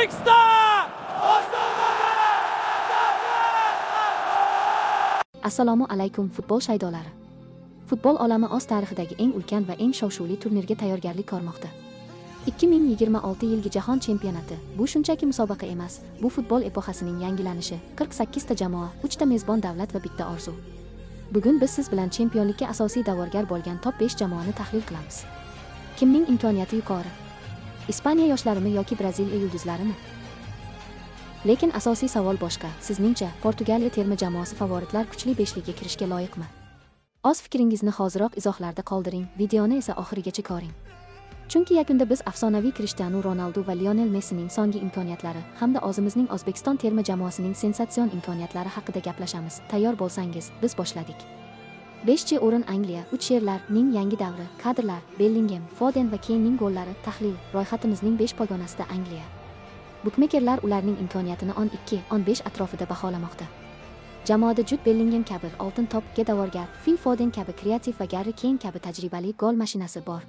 O'zbekiston! Assalomu alaykum futbol shaydolari. Futbol olami oz tarixidagi eng ulkan va eng shov-shuvli turnirga tayyorgarlik ko'rmoqda. 2026 yilgi jahon chempionati bu shunchaki musobaqa emas, bu futbol epoxasining yangilanishi, 48 ta jamoa, 3 ta mezbon davlat va bitta orzu. Bugun biz siz bilan chempionlikka asosiy da'vogar bo'lgan top 5 jamoani tahlil qilamiz. Kimning imkoniyati yuqori? Ispaniya yoshlarimi yoki Braziliya yulduzlarimi? Lekin asosiy savol boshqa. Sizningcha, Portugaliya terma jamoasi favoritlar kuchli beshlikka kirishga loyiqmi? O'z fikringizni hoziroq izohlarda qoldiring, videoni esa oxirigacha ko'ring. Chunki yakunda biz afsonaviy Krishtianu Ronaldu va Lionel Messining so'nggi imkoniyatlari hamda o'zimizning O'zbekiston terma jamoasining sensatsion imkoniyatlari haqida gaplashamiz. Tayyor bo'lsangiz, biz boshladik. 5-o'rin Angliya, 3 sherlar-ning yangi davri, kadrlar, Bellingem, Foden va Keynning gollari, tahlil, ro'yxatimizning 5 pog'onasida Angliya. Bukmekerlar ularning imkoniyatini 12-15 atrofida baholamoqda. Jamoada Jud Bellingem kabi oltin to'pga da'vogar, Phil Foden kabi kreativ va Garri Keyn kabi tajribali gol mashinasi bor.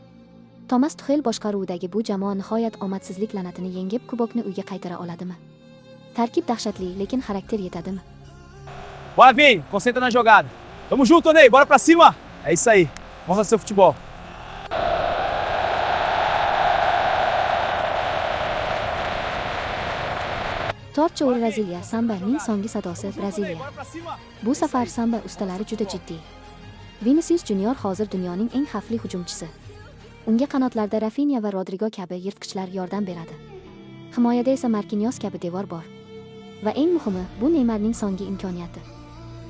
Tomas Tuxel boshqaruvidagi bu jamoa nihoyat omadsizlik la'natini yengib, kubokni uyga qaytara oladimi? Tarkib dahshatli, lekin xarakter yetadimi? Bora, Vini, concentra na jogada. Tamo junto, Ney, bora pra cima. É isso aí. Mostra seu futebol. Torcha Braziliya Samba-ning so'nggi sadosi Braziliya. Bora pra cima. Bu safar samba ustalari juda jiddiy. Vinicius Junior hozir dunyoning eng xavfli hujumchisi. Unga qanotlarda Rafinha va Rodrigo kabi yirtqichlar yordam beradi. Himoyada esa Marquinhos kabi devor bor. Va eng muhimi, bu Neymarning so'nggi imkoniyati.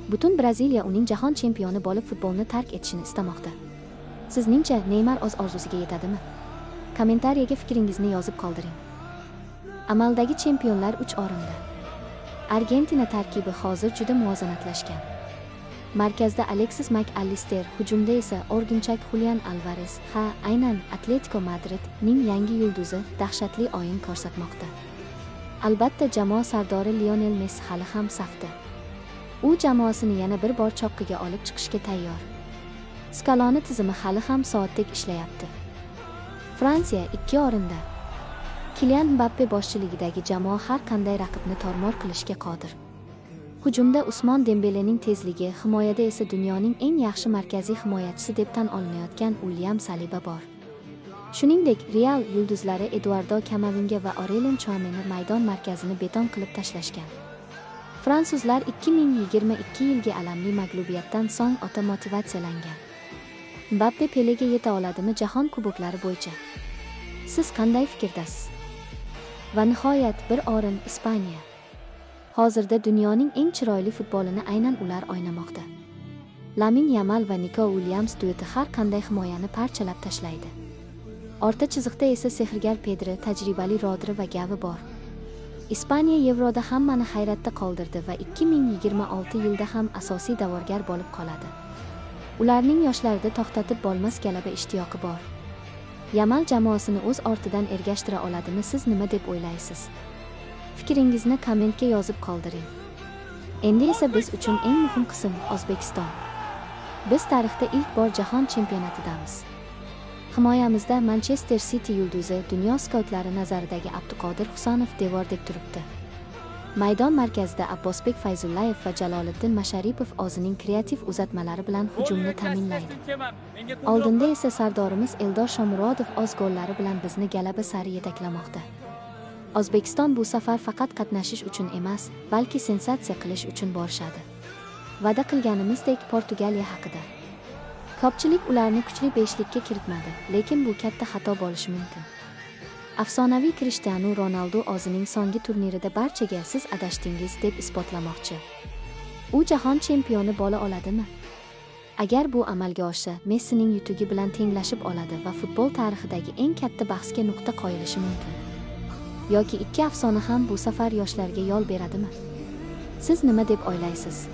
Butun Braziliya uning jahon chempioni bo'lib futbolni tark etishini istamoqda. Sizningcha Neymar o'z orzusiga yetadimi? Kommentariyaga fikringizni yozib qoldiring. Amaldagi chempionlar 3 o'rinda. Argentina tarkibi hozir juda muvozanatlashgan. Markazda Alexis Mac Allister, hujumda esa o'rgimchak Julian Alvarez, ha, aynan Atletico Madridning yangi yulduzi dahshatli o'yin ko'rsatmoqda. Albatta jamoa sardori Lionel Messi hali ham safda. U jamoasini yana bir bor cho'qqiga olib chiqishga tayyor. Scaloni tizimi hali ham soatdek ishlayapti. Fransiya 2 o'rinda. Kylian Mbappe boshchiligidagi jamoa har qanday raqibni tormor qilishga qodir. Hujumda Usmon Dembelening tezligi, himoyada esa dunyoning eng yaxshi markaziy himoyachisi deb tan olinayotgan Uilyam Saliba bor. Shuningdek, Real yulduzlari Eduardo Kamavinga va Aurelien Tchouameni maydon markazini beton qilib tashlashgan. Fransuzlar 2022 yilgi alamli mag'lubiyatdan so'ng o'ta motivatsiyalangan. Mbappe Pelega yeta oladimi jahon kuboklari bo'yicha? Siz qanday fikrdasiz? Va nihoyat bir o'rin Ispaniya. Hozirda dunyoning eng chiroyli futbolini aynan ular o'ynamoqda. Lamin Yamal va Nico Williams dueti har qanday himoyani parchalab tashlaydi. O'rta chiziqda esa sehrgar Pedri, tajribali Rodri va Gavi bor. Ispaniya Yevroda hammani hayratda qoldirdi va 2026 yilda ham asosiy da'vogar bo'lib qoladi. Ularning yoshlarida to'xtatib bo'lmas g'alaba ishtiyoqi bor. Yamal jamoasini o'z ortidan ergashtira oladimi, siz nima deb o'ylaysiz? Fikringizni kommentga yozib qoldiring. Endi esa biz uchun eng muhim qism O'zbekiston. Biz tarixda ilk bor jahon chempionatidamiz. Himoyamizda Manchester City yulduzi, dunyo skautlari nazaridagi Abduqodir Husanov devordek turibdi. Maydon markazida Abbosbek Fayzullayev va Jaloliddin Masharipov o'zining kreativ uzatmalari bilan hujumni ta'minlaydi. Oldinda esa sardorimiz Eldor Shomurodov o'z gollari bilan bizni g'alaba sari yetaklamoqda. O'zbekiston bu safar faqat qatnashish uchun emas, balki sensatsiya qilish uchun borishadi. Va'da qilganimizdek Portugaliya haqida. Ko'pchilik ularni kuchli beshlikka kiritmadi, lekin bu katta xato bo'lishi mumkin. Afsonaviy Krishtianu Ronaldu o'zining so'nggi turnirida barchaga siz adashdingiz deb isbotlamoqchi. U jahon chempioni bo'la oladimi? Agar bu amalga oshsa, Messining yutugi bilan tenglashib oladi va futbol tarixidagi eng katta bahsga nuqta qo'yilishi mumkin. Yoki ikki afsona ham bu safar yoshlarga yo'l beradimi? Siz nima deb o'ylaysiz?